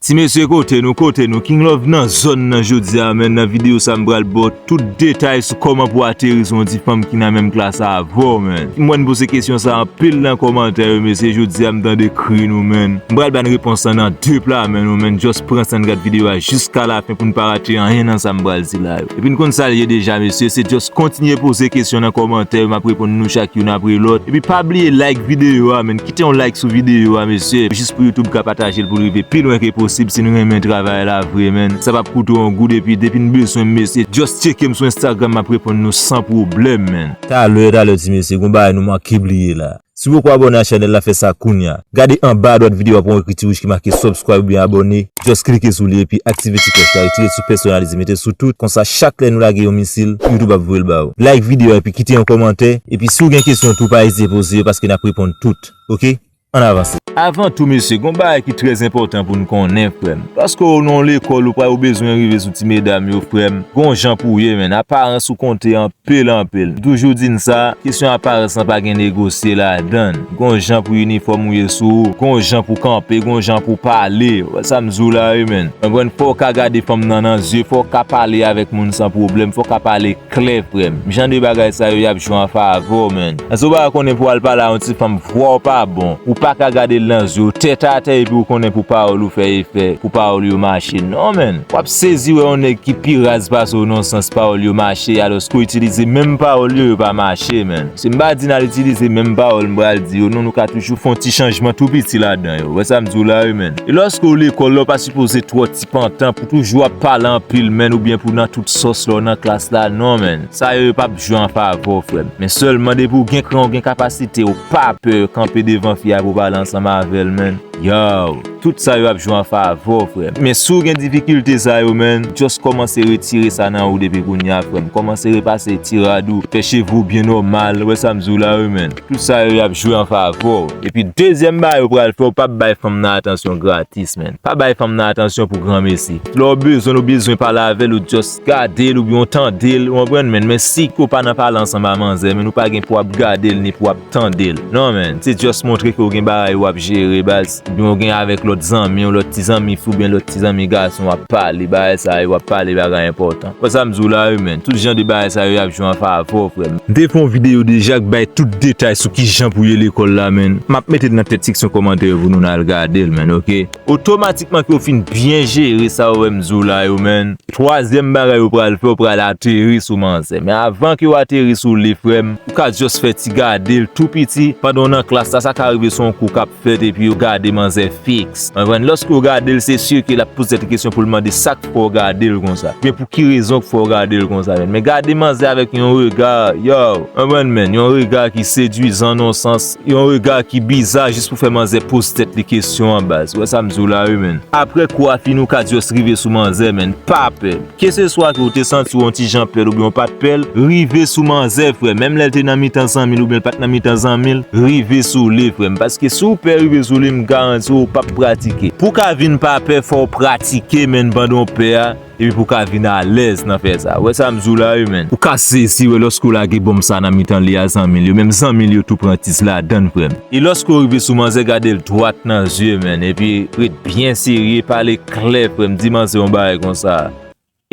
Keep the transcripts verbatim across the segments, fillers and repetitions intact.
Ti mesye, kote nou, kote nou? King Love nan zòn nan jodi a, menn. Nan videyo sa, m pral ba w tout detay sou kòman pou ateri sou yon ti fanm ki nan menm klas avè w, menn. M wè n poze kesyon sa anpil nan kòmantè yo, mesye. Jodi a, m tande kri nou, menn. M pral ba n repons lan nan de pla, menn, nou, menn. Just pran san n gad videyo a jiska lafen pou n pa rate anyen nan sa m pral di la yo. Epi n konn sa l ye deja, mesye, se just kontinye poze kesyon nan kòmantè yo, m ap reponn nou chak youn apre lòt. Epi pa bliye like videyo a, menn, kite yon like sou videyo a, mesye, jis pou YouTube ka pataje l pou l rive pi lwen ke posib si n renmen travay la vre, menn. Sa p ap koute w yon goud, epi depi n bezwen m, mesye, just tcheke m sou Instagram, m ap reponn nou san pwoblèm, menn. Talè, talè, ti mesye, gon bagay nou manke bliye la. Si w poko abòne a chanèl la, fè sa kounye a. Gade anba adwat videyo a, w ap wè yon ekriti wouj ki make subscribe oubyen abòne. Just klike sou li epi aktive ti klòch la, retire sou pèsonalize, mete sou tout. Konsa, chak lè nou lage yon misil, YouTube ap voye l ba w. Like videyo a epi kite yon kòmantè. Epi si w gen kesyon tou, pa ezite poze yo paske n ap reponn tout. Oke? Ann avanse. Avan tou, mesye, gon bagay ki trè enpòtan pou n konnen, frè m. Lòske w nan yon lekòl, ou pa, ou bezwen rive sou ti medam yo, frè m, gon jan pou w ye, menn. Aparans ou konte an pil anpil. M toujou di n sa, kesyon aparans lan pa gen negosye ladan l. Gon jan pou inifòm ou ye sou ou, gon jan pou kanpe, gon jan pou pale. Ou wè sa m di w la wi, menn. Konprann, fò w ka gade fanm nan nan zye, fò w ka pale avèk moun san pwoblèm, fò w ka pale klè, frè m. Jan de bagay sa yo, y ap jwe an favè w, menn. Èske w pa konnen pou w al pale a yon ti fanm, vwa w pa bon, ou pa ka gade l nan zye w, tèt atè, epi w konnen pou pawòl ou fè efè, pou pawòl yo mache? Non, menn. W ap sezi wè yon nèg ki pi raz pase w nan sans pawòl yo mache, alòske w itilize menm pawòl yo, yo pa mache, menn. Si m pa di n al itilize menm pawòl m pral di yo, non, nou ka toujou fè yon ti chanjman tou piti ladan yo. Ou wè sa m di w la wi, menn. E lòske w lekòl la, w pa sipoze twò ti pantan pou toujou ap pale anpil, menn, oubyen pou nan tout sòs lè w nan klas la, non, menn. Sa yo, yo p ap jwe an favè w, frè m. Men sèlman depi w gen kran, w gen kapasite, w pa pè kanpe devan fi a pou pale ansanm avè l, menn. Yow, tout sa yo ap jwe an favè w, frè m. Men si w gen difikilte sa yo, menn, just kòmanse retire sa nan ou depi kounye a, frè m. Kòmanse repase ti rad ou, fè cheve w byen nòmal, ou wè sa m di w la wi, menn. Tout sa yo, y ap jwe an favè w. Epi dezyèm bagay ou pral fè, ou p ap bay fanm nan atansyon gratis, menn. Pa bay fanm nan atansyon pou granmesi. Lè w bezwen l, ou bezwen pale avè l, ou just gade l, oubyen w tande l, ou konprann, menn. Men si ke w pa nan pale ansanm a manzè, menn, ou pa gen pou w ap gade l, ni pou w ap tande l. Non, menn, se just montre ke w gen bagay w ap jere, baz. Oubyen w gen avèk lòt zanmi w, lòt ti zanmi fi oubyen lòt ti zanmi gason w ap pale, bagay sa yo, w ap pale bagay enpòtan. Wè sa m di w la wi, menn. Tout jan de bagay sa yo, y ap jwe an favè w, frè m. M te fè yon videyo deja k bay tout detay sou kijan pou ye lekòl la, menn. M ap mete l nan tèt seksyon kòmantè yo pou nou al gade l, menn, oke? Otomatikman ke w fin byen jere sa yo, wè m di w la yo, menn. Twazyèm bagay ou pral fè, ou pral ateri sou manzè. Men avan ke w ateri sou li, frè m, ou ka just fè ti gade l tou piti pandan w nan klas la. Sa ka rive se yon kou k ap fèt epi yo gade manzè fiks. Konprann? Lòske yo gade l, se si ke l ap poze tèt li kesyon pou l mande sa k fè w gade l konsa. Oubyen pou ki rezon k fè w gade l konsa, menn. Men gade manzè avèk yon rega, yow, konprann, menn, yon rega ki sedwizan nan yon sans, yon rega ki biza jis pou fè manzè poze tèt li kesyon an, baz. Ou wè sa m di w la wi, menn. Apre kou a fini, ou ka just rive sou manzè, menn. Pa pè. Keseswa ke w te santi w yon ti jan pè l oubyen w pa t pè l, rive sou manzè, frè m. Menm lè l te nan mitan zanmi l oubyen l pa t nan mitan zanmi l, rive sou li, frè m. Paske si w pè rive sou li, m garanti w, ou p ap pratike. Pou w ka vin pa pè, fò w pratike, menn, pandan w pè a, epi pou w ka vin alèz nan fè sa. Ou wè sa m di w la wi, menn. Ou ka sezi wè lòske w lage bonm sa nan mitan li a zanmi l yo. Menm zanmi l yo tou pran tis ladan l, frè m. E lòske w rive sou manzè, gade l dwat nan zye, menn, epi ret byen serye, pale klè, frè m. Di manzè yon bagay konsa.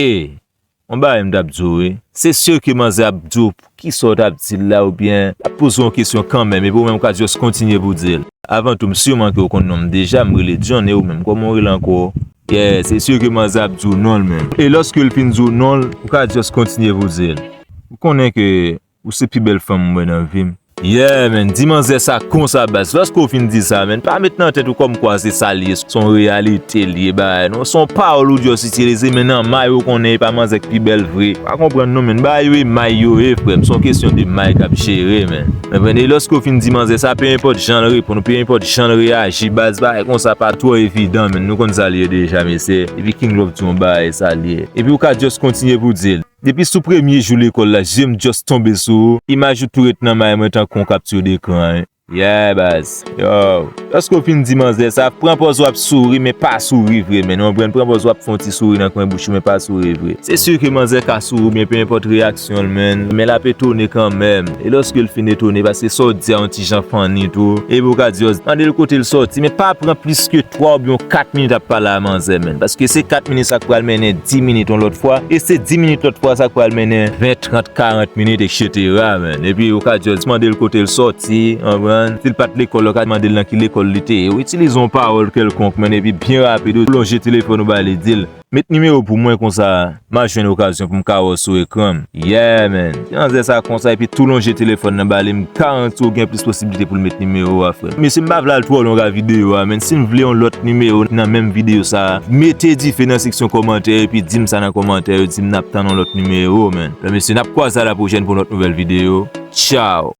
E, yon bagay m t ap di w, wi. Se si ke manzè ap di w poukisa w t ap di l la, oubyen l ap poze w yon kesyon kanmenm, epi ou menm ou ka just kontinye pou w di l. Avan tou, m siman ke w konn non m deja, m rele John, e ou menm, kòman w rele ankò? Yeah, se si ke manzè ap di w non l menm. E lòske l fin di w non l, ou ka just kontinye pou w di l. Ou konnen ke ou se pi bèl fanm m wè nan vi m. Yeah, menn, di manzè sa konsa, baz. Lòske w fin di sa, menn, pa met nan tèt ou kòmkwa se sa l ye, se yon reyalite l ye, bagay, non. Se yon pawòl ou just itilize, men nan may ou konnen e pa manzè k pi bèl vre. Pa konprann, non, menn. Bagay yo e may yo ye, frè m. Se yon kesyon de may k ap jere, menn. Konprann? E lòske w fin di manzè sa, pe enpòt jan l reponn ou, pe enpòt jan l reyaji, baz, bagay konsa pa twò evidan, menn. Nou konn sa l ye deja, mesye. Epi King Love di yon bagay, sa l ye. Epi ou ka just kontinye pou di l. Depi sou premye jou lekòl la, je m just tonbe sou ou. Imaj ou tou ret nan may mwen tankou yon kapti dekran, wi. Yeah, baz. Yo. Lòske w fin di manzè sa, pran pòz w ap souri, men pa souri vre, men. Ou konprann? Pran pòz w ap fè yon ti souri nan kwen bouch ou, men pa souri vre. Se si ke manzè ka souri, men pe enpòt reyaksyon l, men. Men l ap etone kanmenm. E lòske l fin etone, paske sa w di a yon ti jan funny tou. Epi ou ka di, yo, mande l kote l sòti, men pa pran plis ke twa oubyen kat minit ap pale a manzè, men. Paske se kat minit sa k pral mennen dis minit yon lòt fwa, e se dis minit lòt fwa sa k pral mennen ven, trant, karant minit, etsetera, men. Epi ou ka just mande l kote l sòti, konprann? Si l pa t lekòl, ou ka mande l nan ki lekòl li te ye. Ou itilize yon pawòl kèlkonk, men, epi byen rapid, ou lonje telefòn ou ba li, di l, met nimewo pou mwen konsa, m a jwenn okazyon pou m ka wè w sou ekran m. Yeah, man. Manzè sa konsa, epi tou lonje telefòn nan ba li, m garanti w gen plis posiblite pou l met nimewo a, frè. Mesye, m pa vle al twò lwen ak videyo a, men si n vle yon lòt nimewo nan menm videyo sa a, mete dife nan seksyon kòmantè, epi di m sa nan kòmantè yo, di m n ap tann yon lòt nimewo, men. Mesye, n ap kwaze a la pwochèn pou yon lòt nouvèl videyo. Tchaw!